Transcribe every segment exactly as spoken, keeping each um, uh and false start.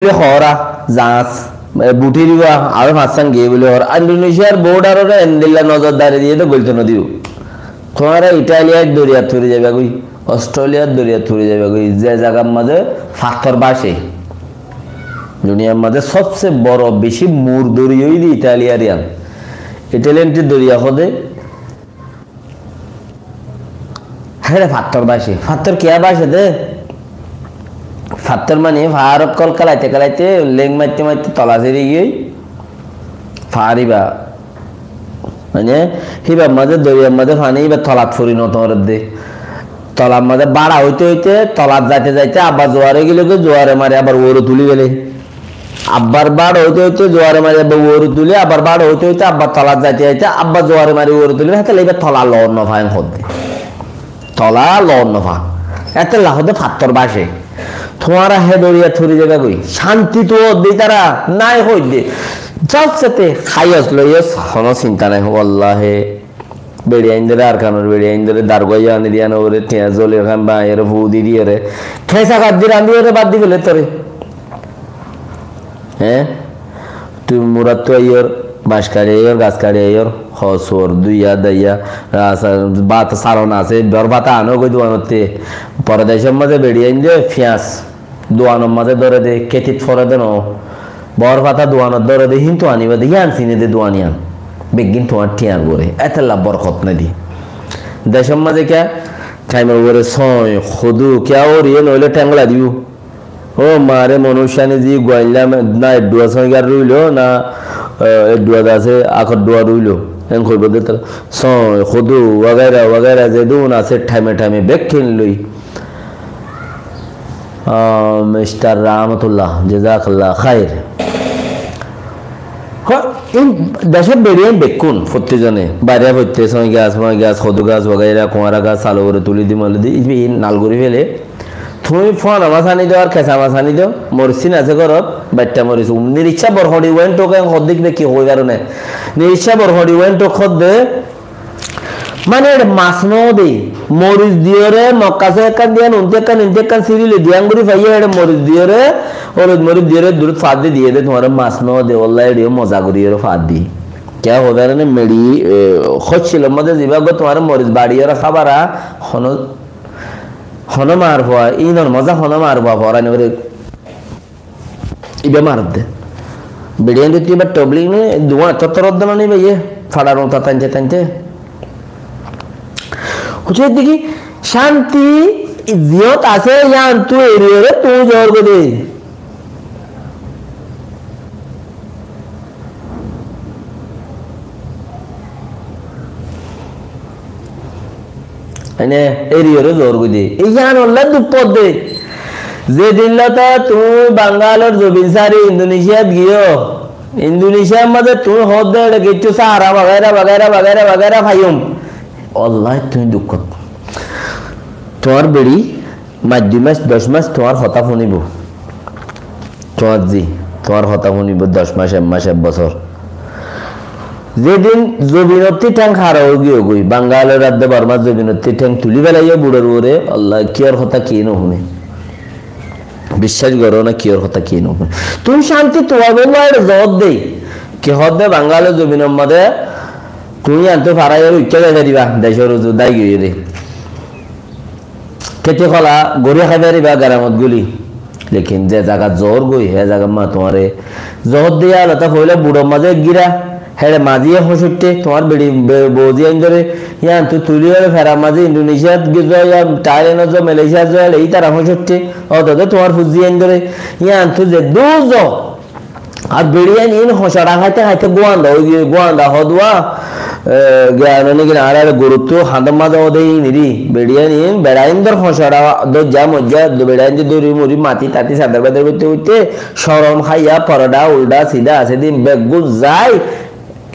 buli hoór, zañs, e, buthí diba, aró fañssán giyé buli hoór. Indonesia r border ore endilla nozordari diyé de goilto no dibo. Tuáñra Italia r doriyat fori zaiba goi, Australia r doriyat fori zaiba goi, ze zagar mazé fattór báce. Duniyar mazé sobse boro, beci mur doriya óilde Italia r yián. Italian doriya hoó de, héçe fattór báce. Fattór kiyá báce de? Fattór mani faár ókkol kélaite kélaite, leng maite maite tola seri giyói faár íba. Mani, híbar mazé, doriyar mazé faní íba tolat fori no toñre de. Tolar mazé bára óite óite, tolat zaite zaite, abbar zuar ói gilé goi, zuare mari abbar uore tuli fele. Abbar bára óite óite, zuare mari abbar uore tuli, abbar bára óite óite, abbar tolat zaite zaite, abbar zuare mari uore tuli, hétolla íba tola loor no fa en hoó de. Tola loor no fa. Étolla hoó de fattór báce. Tuáñra hé doriyat fori zaiba goi. Cánti tu hoó de ítara, nái hoó de. Zas sete háiyos loiyos, hono sinta nái, wallahi. Beçi aindóre, Arkanor beçi aindóre, dargóiya ani diyan óre, tiañ zoli kán bañiyóre, fudi diyóre, kesa kaddi randiyóre, bad di fele tore. Hé? Tui murattú aiyór, bañc kaçi aiyór, gas kaçi aiyór, hoó suor, duiya, daiya, gas, bát, salon asé, bor fata ano goi duanotte. Pore decor mazé beçi ainde, fiañs. Duanor mazé dóre de, kétit fore de no. Bor fata duanot dóre de, híntu aniba de, yián sine de duan yián. Beggín tuáñr thiañr uore. Étolla borkot nái de. Decor mazé kiyá, thaimor uore sói, hodu, kiyá óriye noóile théng gulai dibo. Ó mare, monúic ani zi guainlam, na eddua sói gar ruilo, na, eh, eddua de asé, akor dua ruilo. En hoibo de tara. Sói, hodu, wagaira, wagaira, zedún asé, thaime thaime bekkín loi. Ah, Mister Rahmatullah, jazakallah khair. Hó, in decót beçi ain bekkún, fottí zone, baire foitte, sói gas, moi gas, hodu gas, wagaira, kuañra gas, salo uore tuli di, mali di, ibe in nal gori fele. Tuñí fuana mas ani do ar kesa mas ani do, moris sin asé górot, baitta moris, um, niricca borhori wen toke hoddík be ki hoi faro ne. Niricca borhori wen tok hodde, Mane, eçe mas no de, moris diyóre, mokkaso ekkán diyan, unti ekkán, inti ekkán, sirile diyan gori faiye, eçe moris diyóre, olod moris diyóre, durut fat di diye de, tuáñre mas no de, walla eçe moza goriyóre fat di. Kiyá hoó de ne, meçi, e, hoccilor modde ziba goi tuáñre moris baçiyóre hábara, hono, hono mar fua, inor moza hono mar fua, fora ni fore. Iba maredde. Beçiyain dóitte iba toblik ne, duwa tottor odde mane iba iye, farar uñta tañte tañte. Hoiccé deki, cánti ziyót asé, yián tu eriyóre tu zor goi de. Ene eriyóre zor goi de. Yián olla duk podde. Zedin lota tuñí Bangalor zobin sári Indonesiat giyó, Indonesiar mazé tuñí hoódde eçe kessú sára bagaira, bagaira, bagaira, bagaira faiyum. Wallahi tuñí dukkót. Tuáñr beçi Mac dui mac, doc mac tuáñr hotá fúnibo. Tuáñr zi, tuáñr hotá fúnibo doc mac, ek mac, ek bosór. Zedin zobinottí théng hára ói giyói, Bangalor adde Bormar zobinottí théng tulí felaiyó buçor uore, Allah, kiyór hotá kiyé no fúne. Biccác goró na, kiyór hotá kiyé no fúne. Tuñí cánti tuwaibolla eçe zoódde. Ki hoódde Bangalor zobinor mazé tuñí yíantu faraiyóre uikká zai fariba, decór uzu dái giyói de. Kéti hola gorí hái fariba garamot guli. Lekin ze zagat zoór goi, hé zagat ma tuáñre zoór diya alota foila buçor mazé ek gira, héçe maziye hoñcóitte, tuáñr beçi be-, bouzi aindóre, yíantu tuliyóre ferar mazé Indonesiat gizó ya Thailandot zo, Malaysiat zo, héçe ítara hoñcóitte, otode tuáñr fuzzi aindóre, yíantu ze dú zo, Ar beçiyain in hoñcora háite háite guanda ói giyói, guanda hoduwa, e, giyan ói niki añárar goruttú hañdor mazé óde iniri. Beçiyain in, beçaindor hoñcora dóijja moijja, beçaindor dóri muri mati tati sadar badar goitte goitte, corom háiya, poroda, ulda, sida asé din beggún zai,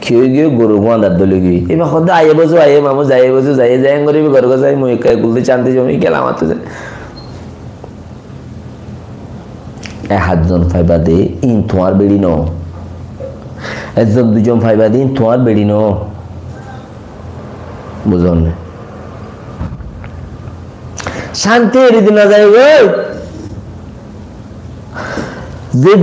ki ói giyói, gorur guandar dóli giyói. Iba hoódde, aiye bosu, aiye mamu, zaiye bosu, zaiye zai, engori bi gorgo zai, mui ekka guldi cánti jomi, gela matu zai. Ek házon faiba de, in tuáñr beçi no. Ekzon duizon faiba de, in tuáñr beçi no. Buzón né? Cánti eri di no zai goi. Ze